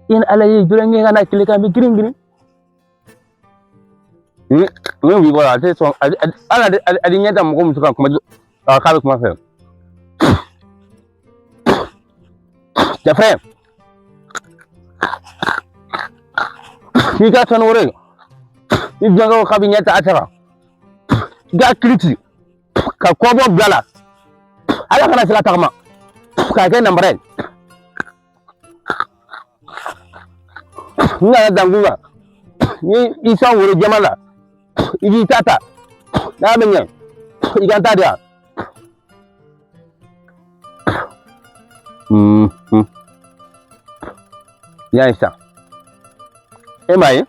I ni Ala ye dunankɛ ka na tile kan bɛ girin girin. Ni ni wuli a tɛ sɔn ala a ɲɛ da mɔgɔ muso kan kuma a k'a bɛ kuma fɛ. Jafɛ n'i ka sanu wɛrɛ ni dunankɛ ko k'a bɛ ɲɛ ta a kan i k'a kiri ci ka kɔbɔ bila la ala kana se ka tagama k'a kɛ nanbara ye. N nana dankun kan ni i sɔn woro jɛman la i k'i ta ta n'a bɛ ɲɛ i ka n ta di yan. N y'a ye sisan e m'a ye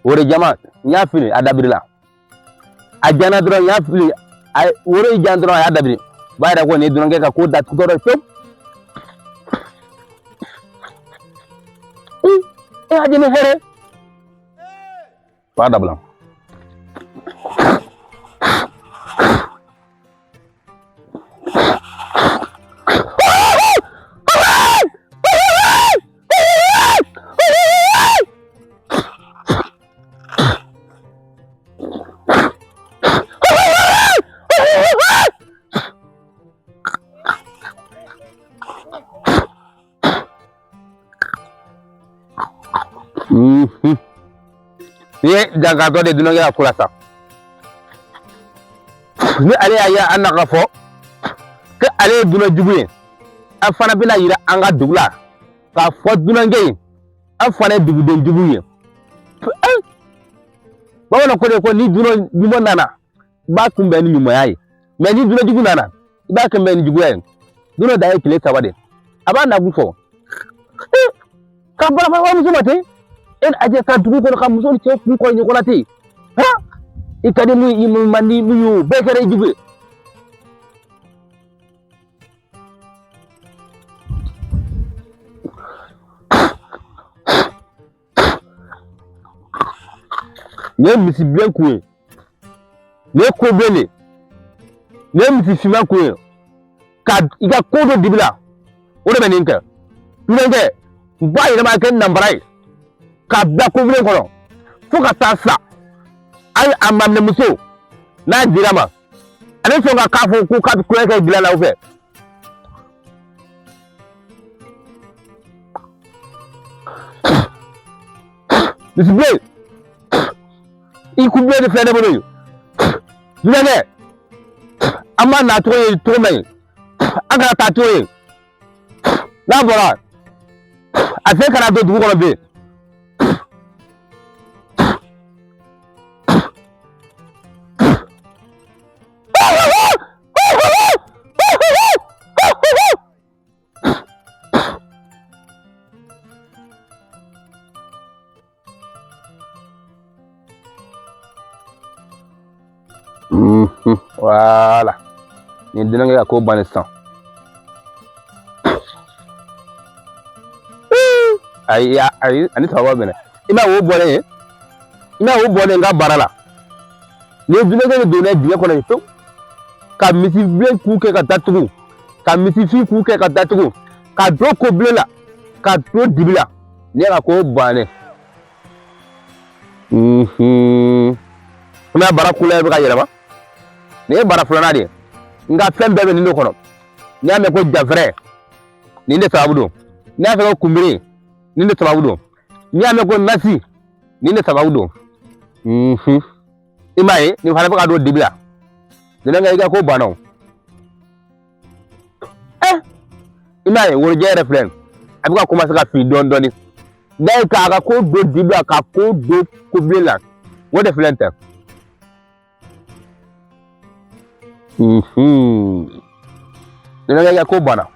woro jɛman n y'a fili a dabirila a jana dɔrɔn n y'a fili a woro y'i jan dɔrɔn a y'a dabiri b'a yira ko nin ye dunankɛ ka ko datugutɔ dɔ ye pewu. E y'a di ni hɛrɛ b'a dabila. Ni ye dankatɔ de dunankɛ ka ko la sa ni ale y'a ye an na ka fɔ ko ale ye dunan jugu ye an fana bɛna yira an ka dugu la k'a fɔ dunankɛ ye an fana ye duguden jugu ye. Bamananw ko de ko ni dunan ɲuman nana i b'a kunbɛn ni ɲumanya ye mɛ ni dunan jugu nana i b'a kunbɛn ni juguya ye. Dunan dan ye tile 3 de a b'a nakun fɔ ka bara muso ma ten e ni a ka dugu kɔnɔ ka muso ni cɛ kun kɔ ɲɔgɔn na ten i ka di mun ye i man di mun ye o bɛɛ kɛra i jugu ye. Nin ye misi bilen kun ye nin ye ko bilen de nin ye misi finman kun ye ka i ka ko dɔ dibi la o de bɛ nin kɛ dunankɛ n b'a yɛlɛma kɛ nanbara ye k'a bila kobilen kɔnɔ fo ka taa sa hali a maminɛmuso n'a dira ma a bɛ sɔn ka k'a fɔ ko k'a bɛ kulonkɛ kɛ dilan la o fɛ. Misibilen i kunbilen de filɛ ne bolo yen dunankɛ an b'a nacogo ye cogo min an kana taa cogo ye n'a bɔra a sen kana don dugu kɔnɔ bilen. Voilà. Nin dunankɛ ka ko bannen sisan. Ayi ayi ani sababa bɛnna. I m'a ye o bɔlen ye. I m'a ye o bɔlen n ka baara la. Nin ye dunankɛ de donna dingɛ kɔnɔ yen pewu. Ka misi bilen ku kɛ ka datugu. Ka misi fin ku kɛ ka datugu. Ka don ko bilen la. Ka don dibi la. Nin y'a ka ko bannen. Komi a bara couleur bɛ ka yɛlɛma. Nin ye bara filanan de ye. Nka fɛn bɛɛ bɛ nin de kɔnɔ. N'i y'a mɛn ko jafɛrɛ, nin de sababu don. N'i y'a fɛ ko kunbiri, nin de sababu don. N'i y'a mɛn ko nasi, nin de sababu don. I m'a ye nin fana bɛ ka don dibi la. Dunankɛ i ka ko banna o. I m'a ye worojɛ yɛrɛ filɛ nin a bɛ ka commencer ka fin dɔɔni dɔɔni. N'a ye k'a ka ko don dibi la ka ko don kobilen la o de filɛ nin tɛ. Dunankɛ i ka ko banna.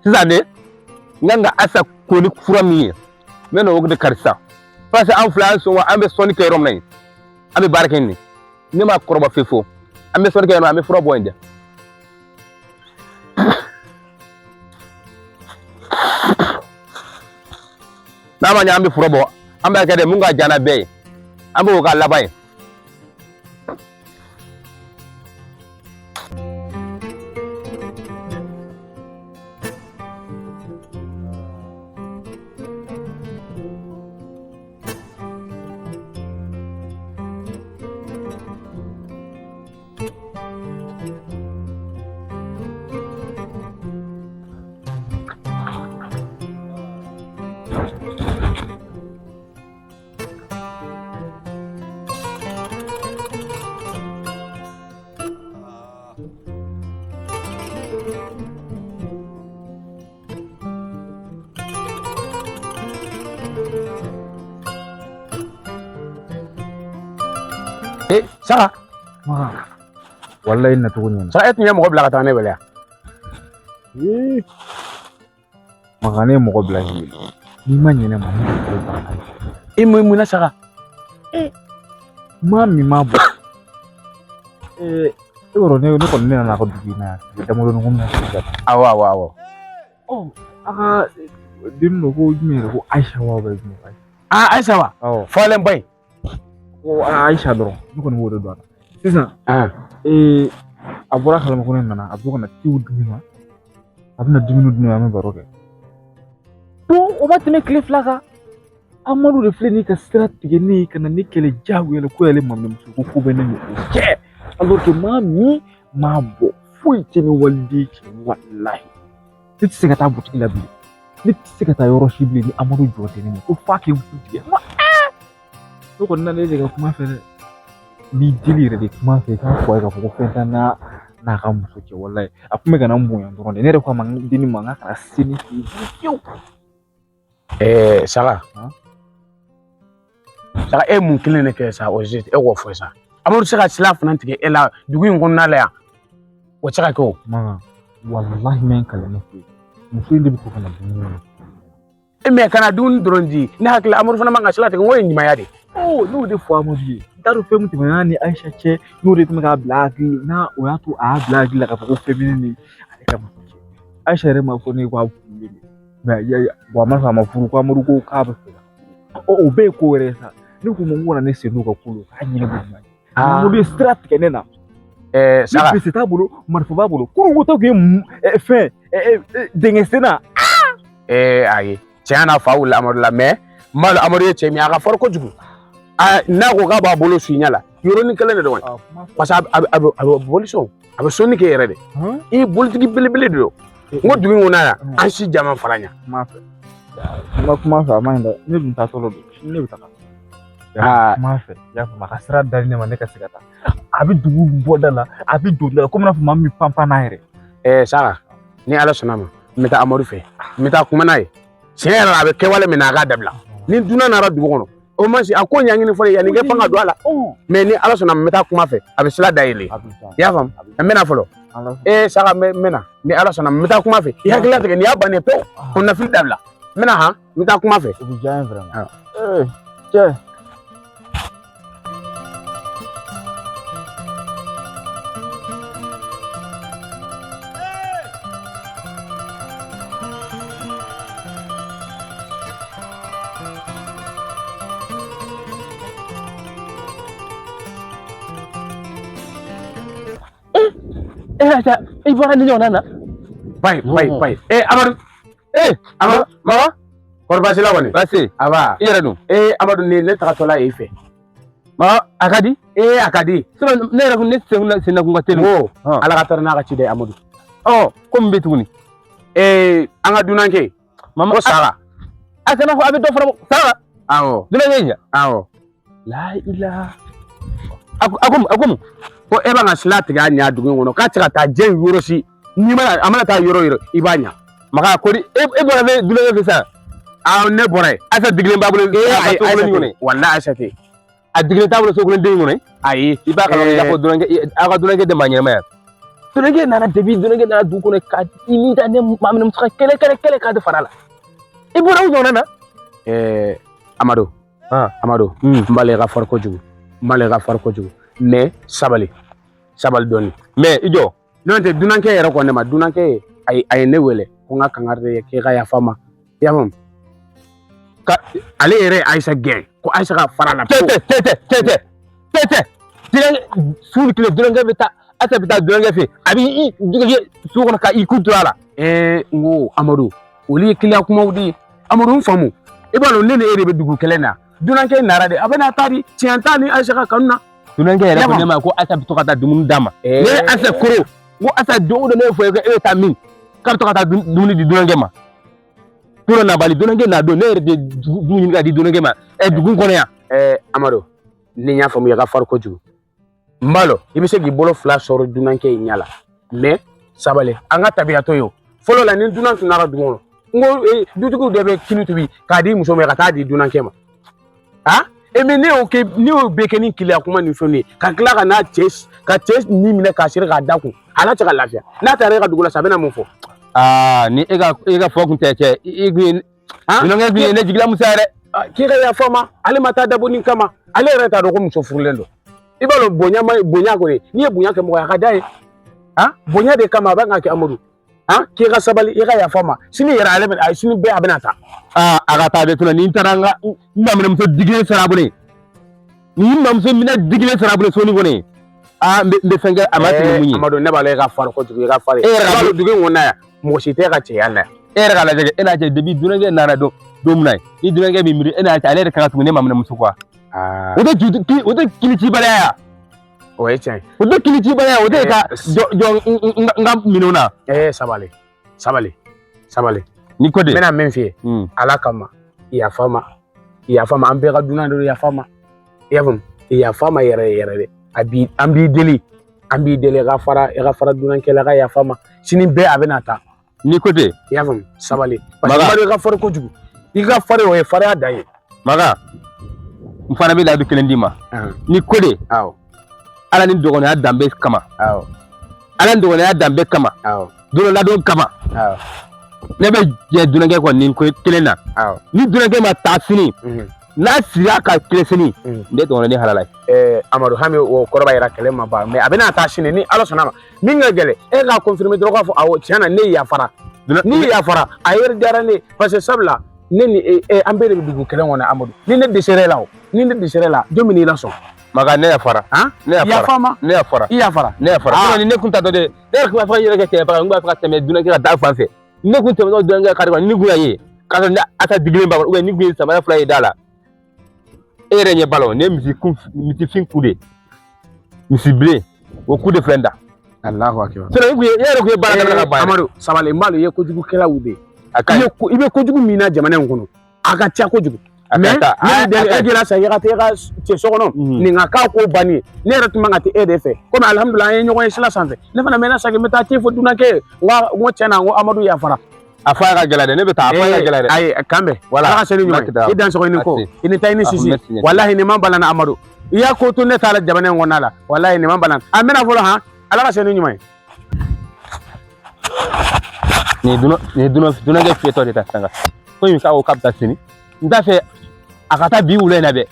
Sisan de n kan ka Asa ko ni fura min ye n bɛ n'o de kari sisan parce que an filɛ an sɔn an bɛ sɔnni kɛ yɔrɔ min na yen an bɛ baara kɛ nin ne ma kɔrɔbɔ fewu an bɛ sɔnni kɛ yɔrɔ min na an bɛ fura bɔ yen dɛ. N'a ma ɲɛ an bɛ fura bɔ an b'a kɛ de mun ka jan n'a bɛɛ ye an b'o k'a laban ye. Saka. Wallahi na cogo ɲɛna. Saka, e tun ye mɔgɔ bila ka taa ne wele yan. Ee. Makan, ne ye mɔgɔ bila k'i wele. N'i ma ɲinɛ ma, ne ko banna. E mun na, Saka? Maa min ma bɔ. Ee, e yɔrɔ ne kɔni ne nana a ka dugu in na yan. Tile damadɔni ko n bɛna sigi ka taa. Awɔ, awɔ, awɔ. Ɔ, a ka den dɔ ko jumɛn yɛrɛ, ko Ayisa wa bɛ jumɛn? Ah, Ayisa wa? Awɔ. Fɔlen ba in. Ko Ayisa dɔrɔn, ne kɔni b'o de dɔn a la. Sisan, Ah. ee, a bɔra kalama ko ne nana, a bɛ to ka na tew di ne ma. A bɛna dumuni di ne ma, an bɛ baro kɛ. Bon, o ma tɛmɛ tile 2 kan. Amadu de filɛ nin ye ka sira tigɛ ne ye ka na ne kɛlɛ diyagoya la ko y'ale mamuso ko ko bɛ ne ni o cɛ. Alors que maa min m'a bɔ, foyi tɛ ne waliden cɛ, walahi. Ne tɛ se ka taa butigi la bilen. Ne tɛ se ka taa yɔrɔ si bilen ni Amadu jɔ tɛ ne ma ko f'a k'i kun tigɛ. N ko aa! Ne kɔni nana e de ka kuma fɛ dɛ. N b'i deli yɛrɛ de, kuma fɛ i k'a fɔ a ye k'a fɔ ko fɛn t'a n'a ka muso cɛ, walahi. A kun bɛ ka na n bonya dɔrɔn de. Ne yɛrɛ ko a ma, n denni ma, n k'a kana se ne fɛ yen fiyewu. Saka. Han? Saka, e mun kelen de kɛ sa o e k'o fɔ sa. Amadu tɛ se ka sira fana tigɛ e la dugu in kɔnɔna la yan. O tɛ se ka kɛ o. Makan, walahi n bɛ n kale ne fɛ yen. Muso in de bɛ to ka na dumuni na. E mɛ kana dumuni dɔrɔn di. Ne hakili la Amadu fana man ka sira tigɛ, n ko ye ɲumanya de. Ɔ, n'o de fɔ Amadu ye. N t'a dɔn fɛn min tɛmɛna n'a ni Ayisa cɛ, n'o de tun bɛ k'a bila hakili n'a o y'a to a y'a bila hakili la k'a fɔ ko fɛn bɛ ne ni ale ka muso cɛ. Ayisa yɛrɛ ma fɔ ne ye k'a furulen don. Mɛ bon, a ma fɔ a ma furu, ko Amadu ko k'a bɛ fɛ ka furu. Ɔ, o bɛɛ ye ko wɛrɛ ye sa. Ne ko ma ko kana ne sen n'o ka ko la, k'a ɲɛnabɔ ɲuman ye. Amadu ye sira tigɛ ne na. Saka. Ni bese t'a bolo, marifa b'a bolo. Kunun ko ta tun ye fɛn dingɛ sen na. Ayi. Tiɲɛ na, fa wulila Amadu la, mɛ n b'a dɔn Amadu ye cɛ min ye, a ka farin kojugu. N'a ko k'a b'a bolo su i ɲɛ la, yɔrɔnin kelen de don. Parce que a bɛ boli sɔn, a bɛ sɔnni kɛ yɛrɛ de. I ye bolitigi belebele de don. N ko dugu in kɔnɔ yan, an si jama fara ɲa. Kuma fɛ. N ka kuma fɛ, a ma ɲi dɛ. Ne dun taatɔ don. Ne bɛ taga. Kuma fɛ, i y'a faamu, a ka sira dali ne ma, ne ka se ka taa. A bɛ dugu bɔda la, a bɛ don da la, komi n'a fɔ maa min bɛ pan pan n'a yɛrɛ. Saka, ni Ala sɔnna ma, n bɛ taa Amadu fɛ. N bɛ taa kuma n'a ye. Tiɲɛ yɛrɛ la, a bɛ kɛwale min na, a k'a dabila. Ni dunan nana dugu kɔnɔ, o ma se a ko ɲɛɲini fɔlɔ yanni i ka pan ka don a la. Mɛ ni Ala sɔnna, n bɛ taa kuma fɛ, a bɛ sira dayɛlɛ. I y'a faamu? N bɛna fɔlɔ. Saka, n bɛ na. Ni Ala sɔnna, n bɛ taa kuma fɛ. I hakili latigɛ, nin y'a bannen pewu. Kɔnɔnafili dabila. N bɛna han, n bɛ taa kuma fɛ. O bɛ diya n ye vraiment. Ee, cɛ. Aja, i bɔra ni ɲɔgɔnna na. Bayi, bayi, bayi. Amadu. Amadu. Mama. Kɔri baasi la kɔni? Baasi. Aba. I yɛrɛ dun? Amadu, ne tagatɔla ye i fɛ. Mama, a ka di? A ka di. Sinon, ne yɛrɛ kun ne sen na kun ka teli. Ko, Ala ka taara n'a ka ci dɛ, Amadu. Ɔ, ko min bɛ tuguni? An ka dunankɛ. Mama, ko Saka. A kana fɔ a bɛ dɔ fara Saka. Awɔ. Dunankɛ in ja? Awɔ. La ilaha. A ko a ko mun? Ko e b'an ka sira tigɛ a ɲa dugu in kɔnɔ, k'a tɛ se ka taa diɲɛ yɔrɔ si. N'i mana a mana taa yɔrɔ o yɔrɔ, i b'a ɲa. Maka, kori e bɔra ne dunankɛ fɛ sisan. Awɔ, ne bɔra yen. Ayisa digilen b'a bolo. Ayi, so Ayisa kelen tɛ. kɔnɔ. Walahi, Ayisa tɛ. A digilen t'a bolo so kelen den kɔnɔ. Ayi. I b'a kalama i k'a fɔ dunankɛ, aw ka dunankɛ tɛ maa ɲɛnama ye. Dunankɛ nana depuis dunankɛ nana dugu kɔnɔ ka i ni da ne maa minɛ muso ka kɛlɛ kɛlɛ kɛlɛ k'a tɛ fara a la. I bɔra o ɲɔgɔnna na. Amadu. Amadu. N b'ale ka farin kojugu. N b'ale ka farin kojugu. Mais sabali. Sabali dɔɔni. Mais i jɔ. N'o tɛ, dunankɛ yɛrɛ ko ne ma, dunankɛ a ye ne wele ko n ka kangari de ye k'e ka yafa n ma. I y'a faamu? Ka ale yɛrɛ ye Ayisa gɛn ko Ayisa ka fara a la. Tɛ tɛ tɛ tɛ tɛ tɛ tɛ. Dunankɛ su ni tile, dunankɛ bɛ taa, Ayisa bɛ taa dunankɛ fɛ, a bɛ i dunankɛ su kɔnɔ ka i kun turu a la. N ko Amadu, olu ye kiliyan kumaw de ye. Amadu, n faamu. I b'a dɔn ne ni e de bɛ dugu kelen na. Dunankɛ nara de, a bɛna taa di tiɲɛ t'a ni Ayisa ka kanu na. Dunankɛ yɛrɛ ko ne ma ko Ayisa bɛ to ka taa dumuni d'a ma. Ne ye Ayisa koro, n ko Ayisa, don o don ne ye fɔ e bɛ taa min, k'a bɛ to ka taa dumuni di dunankɛ ma. Don dɔ nabali, dunankɛ na don, ne yɛrɛ de dumuni ɲini ka di dunankɛ ma dugu kɔnɔ yan. Amadu, ni n y'a faamu, i ka farin kojugu. N b'a dɔn i bɛ se k'i bolo fila sɔrɔ dunankɛ in ɲɛ la, mais sabali, an ka tabiyatɔ ye o. Fɔlɔ la, ni dunan tun nana dugu kɔnɔ, n ko dutigiw de bɛ kini tobi k'a di muso ma ka taa di dunankɛ ma. E mais ne y'o kɛ, ne y'o bɛɛ kɛ ni keleya kuma ni fɛnw ye, ka tila ka n'a cɛ, ka cɛ ni minɛ k'a siri k'a da kun, a n'a cɛ ka lafiya. N'a taara e ka dugu la sa, a bɛna mun fɔ? Aa, ni e ka fɔ kun tɛ cɛ, i kun ye dunankɛ kun ye ne jigila musa yɛrɛ. K'i ka yafa ma, ale ma taa dabɔ nin kama, ale yɛrɛ t'a dɔn ko muso furulen don. I b'a dɔn bonya ma, bonya kɔni, n'i ye bonya kɛ mɔgɔ ye, a ka d'a ye. Han, bonya de kama a bɛ ka kɛ Amadu. Han, k'i ka sabali, i ka yafa ma. Sini yɛrɛ ale bɛ, sini bɛɛ a bɛna taa. Aa, a ka taa dɛ, tuna ni n taara n ka n mamuso digilen sara a bolo, ni n mamuso minɛ digilen sara a bolo soni kɔni. Aa, n bɛ fɛn kɛ a ma sigi mun ye. Amadu, ne b'a la e ka fari kojugu, i ka fari. E yɛrɛ ka b'a dɔn dugu in kɔnɔ yan, mɔgɔ si tɛ ka cɛya la. E yɛrɛ k'a lajɛ, e n'a cɛ depuis dunankɛ nana don min na, ni dunankɛ bɛ miiri e n'a cɛ, ale yɛrɛ kan ka tugu ne mamuso quoi. O tɛ ju, o tɛ kilicibaliya ya. O ye tiɲɛ ye. O tɛ kilicibaliya, o tɛ ka jɔ jɔ n ka minɛnw na. Sabali, sabali, sabali. Ni ko de. N bɛna min f'i ye. Ala kama, yafa ma, yafa ma, an bɛɛ ka dunan de don, yafa ma. I y'a faamu, yafa ma yɛrɛ yɛrɛ de. A bi, an b'i deli, an b'i deli, i ka fara dunankɛ la, ka yafa ma. Sini bɛɛ a bɛna taa. Ni ko de. I y'a faamu, sabali. Parce que i ka fari kojugu. I ka fari, o ye fariya dan ye. Maga, n fana bɛ layidu kelen d'i ma. Ni ko de. Awɔ. Ala ni dɔgɔninya danbe kama. Awɔ. Ala ni dɔgɔninya danbe kama. Awɔ. Don ladon kama. Awɔ. Ne bɛ jɛ dunankɛ kɔ nin ko kelen na. Awɔ. Ni dunankɛ ma taa sini. N'a sira ka tile sini. Ne dɔgɔnin ne halala ye. Amadu, hami o kɔrɔ b'a jira kɛlɛ ma ban, mais a bɛna taa sini ni Ala sɔnna ma. Min ka gɛlɛn, e k'a confirmer dɔrɔn k'a fɔ awɔ, tiɲɛ na ne yafara. Ni yafara, a yɛrɛ diyara ne ye, parce que sabula ne ni e an bɛɛ de bɛ dugu kelen kɔnɔ Amadu. Ni ne dɛsɛra e la o, ni ne dɛsɛra e la, jɔn bɛ n'i lasɔn? Maga, ne yafara. Han? Ne yafara. Yafa ma. Ne yafara. I yafara. Ne yafara. Ni ne kun t'a dɔn dɛ, ne yɛrɛ kun b'a fɔ ka yɛrɛ kɛ cɛbaga, n b'a fɛ ka tɛmɛ dunankɛ ka da fan fɛ. Ne kun tɛmɛtɔ dunankɛ ka kari ni kun y'a ye k'a sɔrɔ ne asa digilen b'a kɔnɔ, ou bien ni kun ye samara fila ye da la. E yɛrɛ ɲɛ b'a la, ne ye misifin ku de, misi bilen o ku de filɛ n da. Alahu akibar. Sinon i yɛrɛ kun ye baara daminɛ ka ban. Amadu, sabali, n b'a dɔn i ye kojugukɛlaw de ye. A ka ɲi. I bɛ kojugu min na jamana in kɔnɔ, a ka ca kojugu. Mais ne bɛ e jira sa, i ka taa i ka cɛ so kɔnɔ, nin ka k'a ko banni ye. Ne yɛrɛ tun man ka taa e de fɛ, komi alihamudulila an ye ɲɔgɔn ye sira sanfɛ. Ne fana mɛnna sa, n bɛ taa ci fɔ dunankɛ ye, n ko tiɲɛ na, n ko Amadu yafara. A fa ka gɛlɛn dɛ, ne bɛ taa, a fa ka gɛlɛn dɛ. Ayi, kan bɛn. Voilà. Ala ka se ni ɲuman ye. I dan sɔgɔ i ni ko. I ni taa i ni sisi. Walahi nin man balan Amadu. I y'a ko to ne t'a la jamana in kɔnɔna la. Walahi nin man balan. A mɛna fɔlɔ han. Ala ka se ni ɲuman ye. Nin ye dunankɛ fiyɛtɔ de ta sisan ka. Ko in k'a ko k'a bɛ taa sini. N t'a fɛ a ka taa bi wula in na dɛ.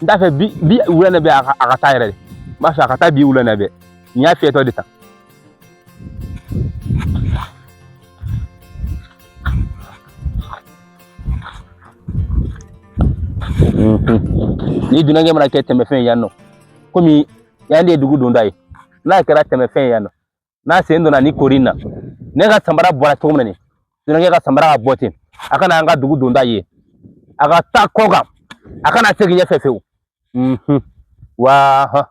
N t'a fɛ bi wula in na bɛ a ka taa yɛrɛ de. N b'a fɛ a ka taa bi wula in na bɛ. Nin y'a fiyɛtɔ de ta. Ni dunankɛ mana kɛ tɛmɛfɛn ye yan nɔ, komi yan de ye dugu donda ye, n'a kɛra tɛmɛfɛn ye yan nɔ, n'a sen donna ni kori in na, ne ka samara bɔra cogo min na nin, dunankɛ ka samara ka bɔ ten, a kana an ka dugu donda ye, a ka taa kɔ kan, a kana segin ɲɛfɛ fewu. Wa hɔn.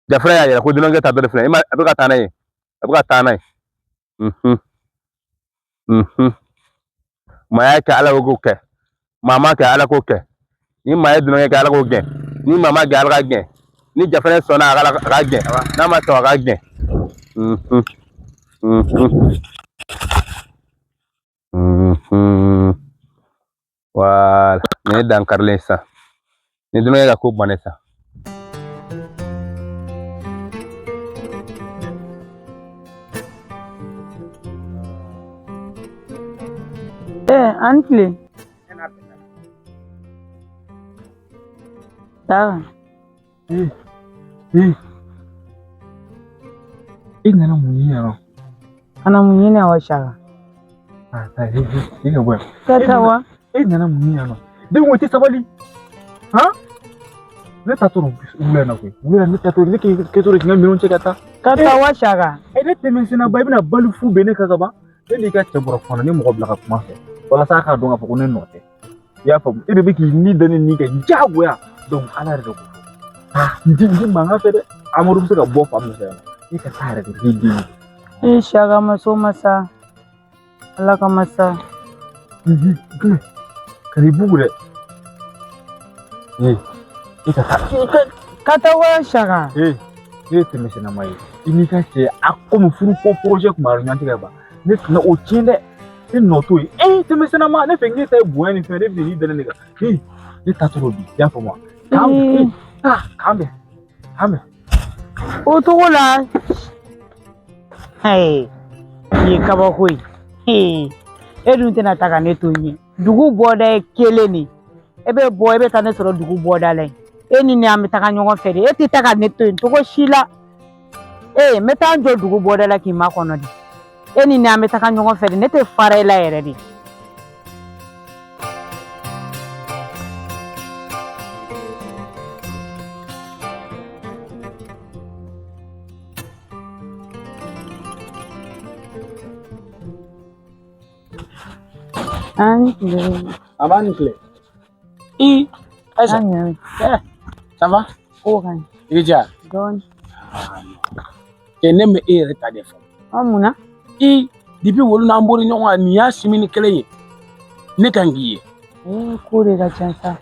Jafara y'a yira ko dunankɛ ta dɔ de filɛ, e ma, a bɛ ka taa n'a ye, a bɛ ka taa n'a ye. Maa y'a kɛ Ala k'o kɛ, maa ma kɛ Ala k'o kɛ, ni maa ye dunankɛ kɛ Ala k'o gɛn, ni maa ma gɛn Ala ka gɛn, ni Jafara sɔnna a ka gɛn, n'a ma sɔn a ka gɛn. Voilà, nin ye dankarilen sisan. Ni dunankɛ ka ko bannen sisan. An tile. Taa. E nana mun ɲini yan nɔ? A na mun ɲini wa Saka? Ah, taa, e ka bɔ yan. Ka taa wa? E nana mun ɲini yan nɔ? Den ko tɛ sabali. Han? Ne taatɔ don wula in na koyi. Wula in na ne taatɔ, ne kɛtɔ de k'i ka minɛnw cɛ ka taa. Ka taa wa Saka? E ne tɛmɛ senna ba, i bɛna bali fu bɛn ne kan ka ban. Ne n'i ka cɛ bɔra kuma na, ne mɔgɔ bila ka kuma fɛ. Walasa a k'a dɔn k'a fɔ ko ne nɔ tɛ. I y'a faamu, e de bɛ k'i ni da ne ni kan diyagoya. Donc Ala yɛrɛ de ko fɔ. Ah, n ti mankan fɛ dɛ. Amadu bɛ se ka bɔ fan min fɛ yan. E ka taa yɛrɛ de k'i den ye. E Saka ma so masa. Ala ka masa. Kan'i bugu dɛ. E ka taa. Ka taa wa Saka? Ne ye tɛmɛsennama ye. I n'i ka cɛ a komi furu ko projet tun b'a ni ɲɔgɔn cɛ ka ban. Ne tɛna o tiɲɛ dɛ. Ne nɔ t'o ye. Ee denmisɛnnin ma ne fɛ k'e ta ye bonya ni fɛn ne bɛ n'i da ne kan. Ee ne taatɔ don bi i y'a faamu wa? K'an bɛn taa k'an bɛn k'an bɛn. O cogo la nin ye kabako ye. E dun tɛna taa ka ne to yen. Dugu bɔda ye kelen de ye. E bɛ bɔ e bɛ taa ne sɔrɔ dugu bɔda la yen. E ni ne an bɛ taga ɲɔgɔn fɛ de. E tɛ taa ka ne to yen cogo si la. Ee n bɛ taa n jɔ dugu bɔda la k'i makɔnɔ de. E ni ne an bɛ taga ɲɔgɔn fɛ de. Ne tɛ fara e la yɛrɛ de. An tile. A b'a ni tile. I Aïssa. An ɲɛ. Ça va? Ko ka ɲi. I bɛ diya? Dɔɔni. Cɛ ne bɛ e yɛrɛ ta de fɔ. Ɔ mun na? I depuis wolo n'an bɔra ɲɔgɔn kan nin y'a simini kelen ye. Ne kan k'i ye. Ee ko de ka ca sa.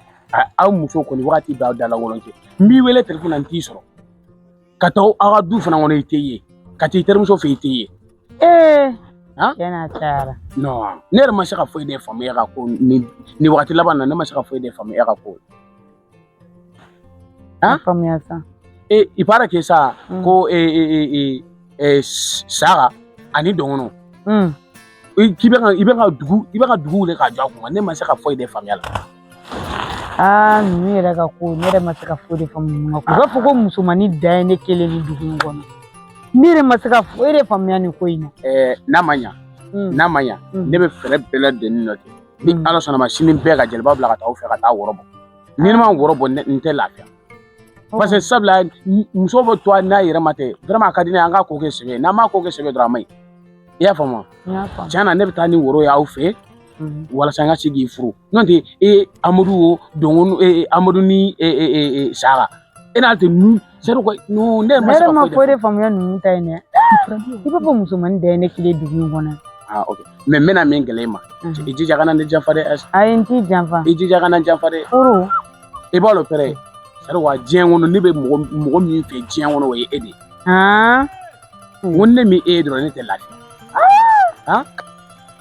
Aw muso kɔni wagati bɛɛ aw dalakolon cɛ. N b'i wele telefɔni na n t'i sɔrɔ. Ka taa aw ka du fana kɔnɔ i tɛ ye. Ka t'i terimuso fɛ i tɛ ye. Ee. Tiɲɛ na a cayara. Non, ne yɛrɛ ma se ka foyi de faamu e ka ko ni nin wagati laban na ne ma se ka foyi de faamu e ka ko. Han? Faamuya sa. E il paraît que ça ko e e saga ani dɔngɔnɔ. K'i bɛ ka i bɛ ka dugu i bɛ ka dugu wuli k'a jɔ a kun ne ma se ka foyi de faamuya la. Aa ninnu yɛrɛ ka ko ne yɛrɛ ma se ka foyi de faamu ninnu ka ko. U b'a fɔ ko musomannin dan ye ne kelen ni dugu in kɔnɔ. Ne yɛrɛ ma se ka foyi de faamuya nin ko in na. N'a ma ɲa. N'a ma ɲa ne bɛ fɛɛrɛ bɛɛ lajɛlen nɔfɛ. Ni Ala sɔnna ma sini bɛɛ ka jeliba bila ka taa aw fɛ ka taa woro bɔ. Ni ne ma woro bɔ n tɛ lafiya. Parce que sabula muso bɛ to n'a yɛrɛ ma tɛ vraiment a ka di ne ye an k'a ko kɛ sɛbɛ ye n'an m'a ko kɛ sɛbɛ dɔrɔn a ma ɲi. I y'a faamu wa? Tiɲɛ na ne bɛ taa ni woro ye aw fɛ walasa n ka se k'i furu. N'o tɛ e Amadu o Dɔngɔnɔ e Amadu ni Saga e n'a tɛ nu c'est quoi non ne ma se ka foyi de faamuya ninnu ta in dɛ. I b'a fɔ musomannin dan ye ne kelen dugu in kɔnɔ. Ah ok mais n bɛna min gɛlɛya i ma. I jija kana ne janfa dɛ. Ayi n t'i janfa. I jija kana n janfa dɛ. Furu. I b'a dɔn pɛrɛ c'est quoi diɲɛ kɔnɔ ne bɛ mɔgɔ min fɛ diɲɛ kɔnɔ o ye e de ye. N ko ne min e ye dɔrɔn ne tɛ lafiya. Han?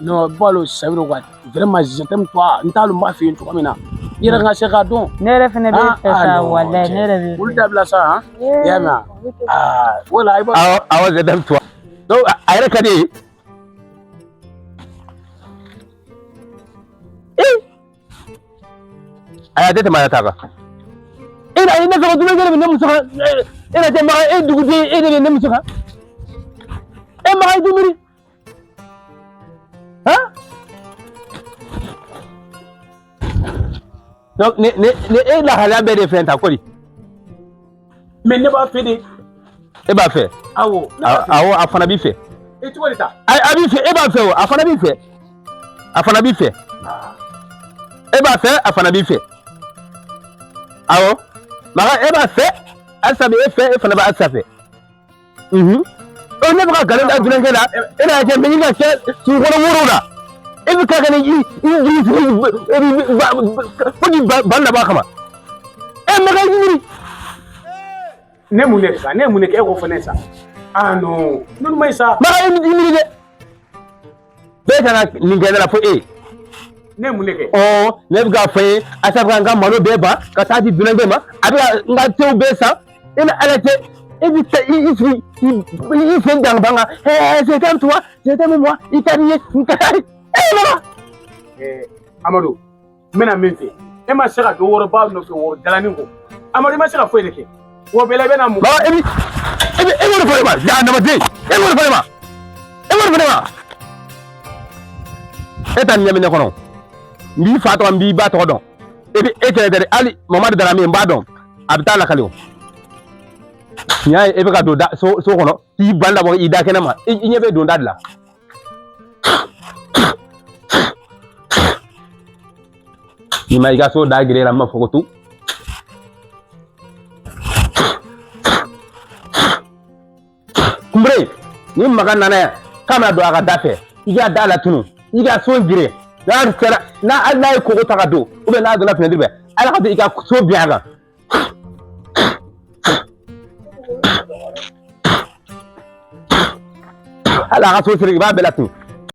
Non i b'a dɔn ça veut dire quoi vraiment je t'aime toi n t'a dɔn n b'a f'i ye cogo min na. I yɛrɛ ka se k'a dɔn. Ne yɛrɛ fɛnɛ bɛ fɛ sa walayi ne yɛrɛ bɛ. Olu dabila sa han. I y'a mɛn wa? Aa wala i b'a. Awɔ awɔ je t'aime toi. Donc a yɛrɛ ka di e ye. Ayi a tɛ tɛmɛ a ta kan. E na ne fɛ ko dunankɛ de bɛ ne muso kan e na tɛ maga e duguden e de bɛ ne muso kan. E maga i t'i miiri. Han? Donc ne ne ne e lahalaya bɛɛ de fɛn ta kori. Mais ne b'a fɛ de. E b'a fɛ. Awɔ. Awɔ a fana b'i fɛ. E cogo di ta? A b'i fɛ e b'a fɛ o a fana b'i fɛ. A fana b'i fɛ. E b'a fɛ a fana b'i fɛ. Awɔ. Maga e b'a fɛ Alisa bɛ e fɛ e fana bɛ Alisa fɛ. Ne bɛ ka nkalon da dunankɛ la e n'a kɛ n bɛ ka kɛ sugukɔnɔ woro la. E bɛ ka ne i i fo k'i ba labɔ a kama. E maga i miiri. Ne mun de sa ne mun de kɛ e k'o fɔ ne sa. Ah non ninnu ma ɲi sa. Maga i miiri dɛ. Bɛɛ kana nin kɛ ne la fo e. Ne mun de kɛ? Ɔ ne bɛ k'a fɔ ye Asa bɛ ka n ka malo bɛɛ ban ka taa di dunankɛ ma a bɛ ka n ka tew bɛɛ san e ni Ala cɛ e bɛ taa i sigi i sen dan ban kan hɛɛ je t'aime toi je t'aime moi i ka di n ye n ka di e maga. Amadu n bɛna min fɛ e ma se ka don woroba nɔfɛ woro jalanin kɔ Amadu i ma se ka foyi de kɛ o bɛɛ la i bɛna mun. Maga e bɛ e b'o de fɔ ne ma jahanamaden e b'o de fɔ ne ma e b'o de fɔ ne ma. E ta nin ɲɛ bɛ ne kɔnɔ n b'i fa tɔgɔ n b'i ba tɔgɔ dɔn e bɛ e kɛlɛ tɛ dɛ hali Mamadu Darame n b'a dɔn a bɛ taa lakali o n y'a ye e bɛ ka don da so kɔnɔ k'i ban labɔ i da kɛnɛ ma i ɲɛ bɛ don da de la. N'i ma i ka so da gere la n b'a fɔ ko tu. Kunbere ni maga nana yan k'a bɛna don a ka da fɛ i ka da latunu i ka so gere n'a sera n'a hali n'a ye kogo ta ka don ou bien n'a donna fenêtre fɛ ala ka to i ka so bin a kan. Hali a ka so siri i b'a bɛɛ latunu.